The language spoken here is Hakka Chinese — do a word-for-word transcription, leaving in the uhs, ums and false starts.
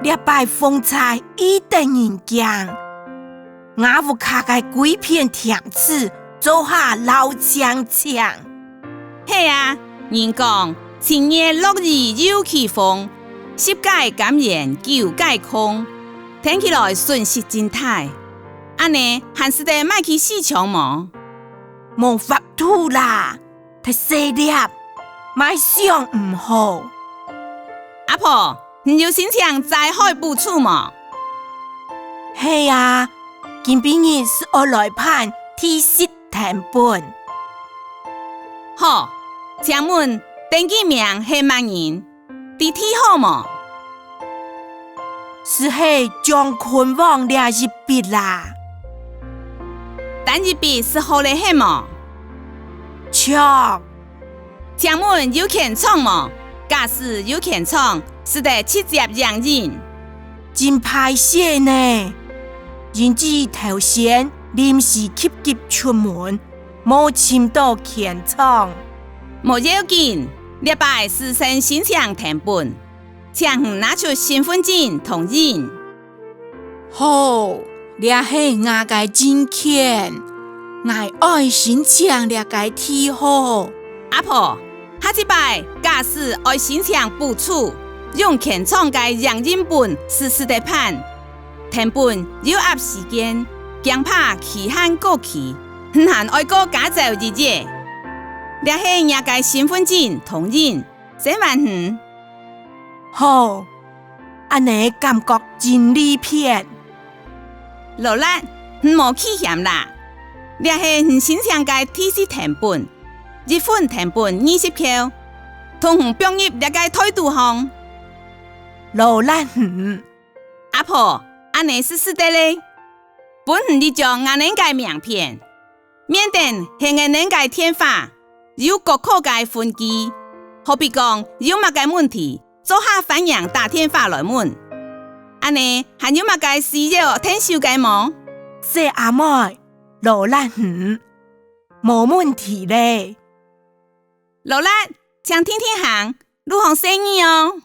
這擺風災異得人驚，吾屋下个歸片添子做下摎淨淨。係啊，人講：「七月落雨又起風，十解柑園九解空。」聽起來損失真大。恁呢還使得賣去市場無？無法度啦，忒細粒，賣相毋好。阿婆，你有申請災害補助無？係啊，今晡日係愛來辦地籍謄本。好，請問登記名係麼人？知地號無？係係張坤旺這一筆啦。單一筆係好了係無？著。請問有權狀無？假使有權狀，使得直接影印。真敗勢呢，因為頭先臨時急急出門，無尋著權狀。無要緊，這擺係先申請謄本，請你拿出身份證同印。好，這係吾个證件，𠊎愛申請這个地號。阿婆，下一擺假使愛申請補助，用權狀个影印本係使得辦。謄本有壓時間，驚怕期限過期，你還愛過加繳一頁。這係若个身份證同印，先還你。好，恁呢感覺真利便。勞力，你莫棄嫌啦，這係你申請个地籍謄本，一份謄本二十箍，同你放入這个袋肚項。勞力你。阿婆，恁呢係使得了，分你一張𠊎等个名片，面頂係𠊎等个電話，有各科个分機，好比講有麼个問題，做下歡迎打電話來問。恁呢還有麼个需要𢯭手个無？細阿妹，勞力你，無問題了。勞力，請定定行，路項細義哦。